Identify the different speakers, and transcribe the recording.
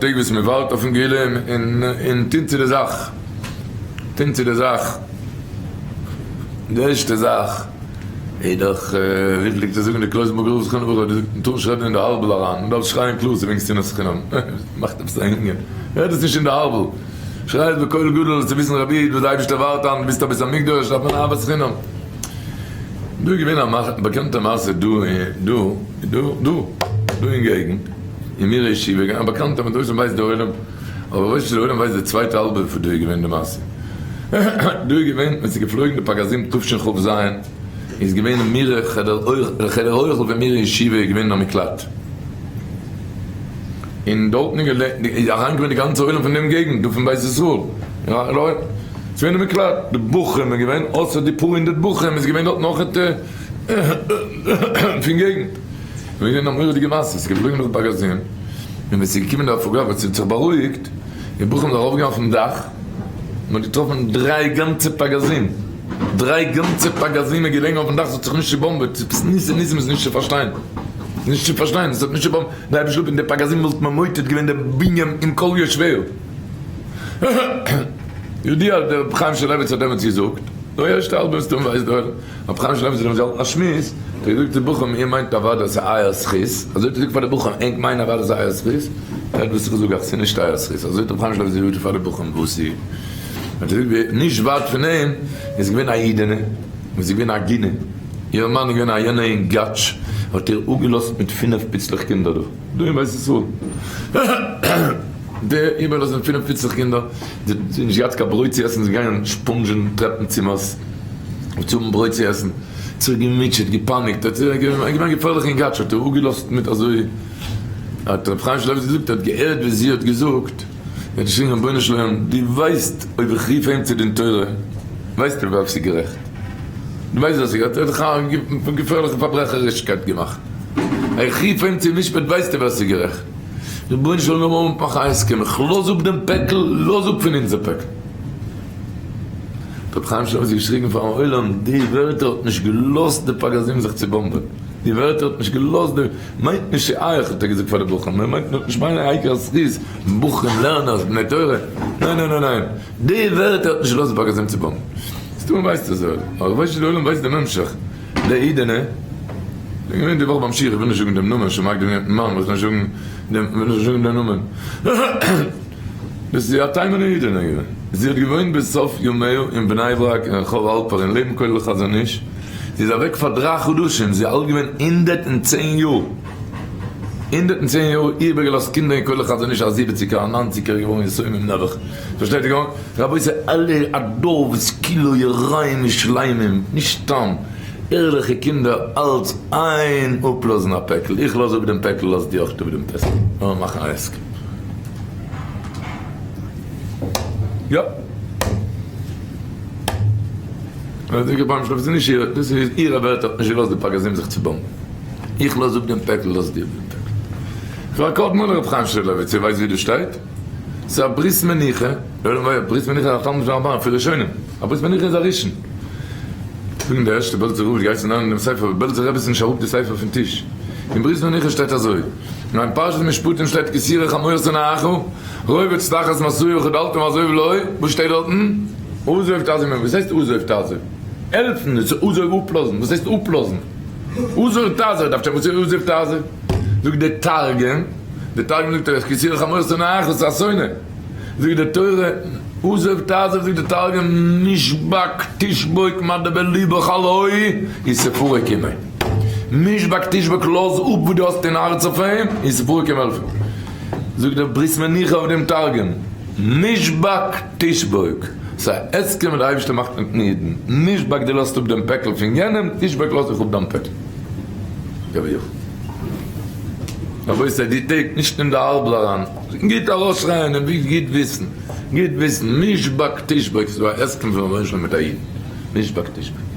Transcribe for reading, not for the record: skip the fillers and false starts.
Speaker 1: טעג וואס מען ווארט אויפן גאולה און און טוהן צו די זאך, טוהן צו די זאך, די ערשטע זאך איז דאך ווי פלעגט ער זאגן די קלויזנבורגער רב זכרונו לברכה האט געזאגט מען טאר נישט רעדן אין די הארבל אריין, מען דארף שרייען קלאר ס'איז וועגן שנאת חינם, מאכט עפעס א ענין, רעד עס נישט אין די הארבל, שריי עס בקול גדול צו וויסן רבי איד וואס די אייבערשטער ווארט היינט, ביסט א בית המקדש דארף מען אהבת חינם. דא איז געווען א באקאנטע מעשה דא דא דא דא דא אין געגנט. אין מירער ישיבה געווען א באקאנטער מיט אויסן ווייסט די עולם, אבער ווייסט נישט די עולם ווייסט די צווייטע האלבע פון דא איז געווען די מעשה. דא איז געווען ווען ס'איז געפלויגן די פגזים תשכ ז איז געווען אין מירער חדר אוכל חדר אוכל פון מירער ישיבה איז געווען א מקלט און דארטן איז אריינגעקומען די גאנצע עולם פון דעם געגנט דא פון בית ישראל ס'איז געווען די מקלט די בחורים איז געווען אויסער די פאר הונדערט בחורים איז געווען דארט נאך פון געגנט. און געווען א מורא'דיגע מעשה, ס'איז געפלויגן נאך פגזים, און ווען ס'איז געקומען די הפגה וואס האט זיך בארואיגט, די בחורים זענען ארויפגעגאנגען אויפן דאך, און מ'האט געטראפן דריי גאנצע פגזים, דריי גאנצע פגזים איז געלעגן אויפן דאך, ס'האט זיך נישט צובאמבעט, ס'איז עפעס ניסי ניסים איז נישט צו פארשטיין, נישט צו פארשטיין, עס האט נישט צובאמבעט, די אייבערשטער זאגט, די פגזים וואלט ממוטט געווען די בנין עם כל יושביו. ידוע דער רבי חיים שמואלעוויץ האט דעמאלטס געזאגט, די ערשטע האלבע מסתמא ווייסט דער עולם. רבי חיים שמואלעוויץ האט געהאלטן א שמועס, האט ער געזאגט צו בחורים איר מיינט אוודאי אז ס'איז אייער זכות, אזוי האט ער געזאגט פאר די בחורים, ענק מיינען אוודאי ס'איז אייער זכות, הערט וואס איך זאג אייך, ס'איז נישט אייער זכות, אזוי האט רבי חיים שמואלעוויץ געזאגט פאר די בחורים, וואס איז? האט ער געזאגט ווי נישט ווייט פון אים איז געווען א אידענע וואס איז געווען א עגונה, איר מאן איז געווען א יענער אינגאטש, האט איר אפגעלאזט מיט פינף פיצלעך קינדער דא. דא אין בית ישראל די איבערלאזן פינף פיצלעך קינדער, זיי האבן נישט געהאט קיין ברויט צו עסן, זיי געגאנגען שפאנדזשען טרעפן צימערס אויף צו האבן ברויט צו עסן, זיך געמוטשעט, געפאניקט, האט זיך געווען געפערליך אין גאטש, האט ער אפגעלאזט מיט אזוי, האט רבי חיים שמואלעוויץ געזאגט, ער האט געהערט ווי זי האט געזאגט, ער האט געשריגן רבונו של עולם, דו ווייסט אויב איך רוף אים צו דין תורה, ווייסטו ווער ס'איז גערעכט, דו ווייסט ווער ס'איז גערעכט, ער האט דאך א געפערליכע פארברעכערישקייט געמאכט. איך רוף אים צום משפט ווייסטו ווער ס'איז גערעכט? רבונו של עולם לאמיר מאכן א הסכם איך לאז אפ דעם פעקל לאז אפ פון אונזער פעקל. רבי חיים שלמה האט געשריגן פארן עולם די ווערטער האט נישט געלאזט די פגזים זיך צובאמבען די ווערטער האט נישט געלאזט די מיינט נישט צו אייך האט ער געזאגט פאר די בחורים מען מיינט נישט מיינע העיקר הזכות בחורים לערנערס בני תורה ניין ניין ניין ניין די ווערטער האט נישט געלאזט די פגזים צובאמבען מסתמא ווייסט אזוי אבער כ'ווייס נישט די עולם ווייסט דעם המשך. די אידענע, כ'בין געווען די וואך ביים שיעור, איך וויל נישט זאגן דעם נאמען, שוין מקדים געווען מיטן מאן, וויל איך נישט זאגן דעם, וויל נישט זאגן דעם נאמען. דאס איז א תימן'ע אידענע געווען. זי האט געוואוינט בסוף ימיה אין בני ברק אין רחוב אלפר אין לעבן כולל חזון איש. זי איז אוועק פאר דריי חדשים, זי איז אלט געווען 110 יאר. 110 יאר, איבערגעלאזט קינדער אין כולל חזון איש, א זיבעציגער, א ניינציגער איז געווארן יתומים נעבעך. פארשטייט איר? רבותי אלע א דור וואס כולו יראים ושלימים, נישט סתם ערליכע קינדער אלץ איין אפלאזן א פעקל, איך לאז אפ דעם פעקל לאז דו אויך אפ דעם פעסל, לאמיר מאכן א הסכם. יא. דאס איז נישט איר, דאס איז אירע ווערטער, האט נישט געלאזט די פגזים זיך צובאמבן. איך לאז אפ דעם פעקל לאז דו אפ דעם פעקל. כבר קדמו לר' חיים שמואלעוויץ, איר ווייסט ווי דאס שטייט? ס'איז א ברית מנוחה, ברית מנוחה איז א תלמיד פון רמב"ן, פון ראשונים, א ברית מנוחה איז א ראשון. זאגן די ערשטע בעלזער רב האט געהייסן לערנען דעם ספר, אבער בעלזער רבי איז נישט אראפ די ספר פון טיש. אין ברית מנוחה שטייט אזוי, און אין פרשת משפטים שטייט כי תראה חמור שונאך, רובץ תחת משאו וחדלת מעזוב לו, וואס שטייט דארטן? עזוב תעזוב עמו, וואס הייסט עזוב תעזוב? העלפן, דאס איז עזוב אפלאזן, וואס הייסט אפלאזן? עזוב תעזוב, דארף שטיין וואס איז עזוב תעזוב? זאגט דער תרגום, דער תרגום זאגט אז כי תראה חמור שונאך איז א שונא, זאגט די תורה עזוב תעזוב זאגט דער תרגום משבק תשבוק מה דבליבך עלוי ותפרק עמיה, משבק תשבוק לאז אפ וואס דו האסט אין הארץ אויף אים ותפרק אים העלפן, זאגט דער ברית מנוחה אויף דעם תרגום משבק תשבוק, ס'איז א הסכם וואס דער אייבערשטער מאכט מיטן אידן, משבק דו לאזט אפ דעם פעקל פון יענעם, תשבוק לאז איך אפ דיין פעקל. כביכול. רבותי די טעג נישט אין די ארבל אריין, גוט ארויסשרייען און גוט וויסן, גוט וויסן, משבק תשבק, ס'איז דא א הסכם פון רבונו של עולם מיט א איד, משבק תשבק.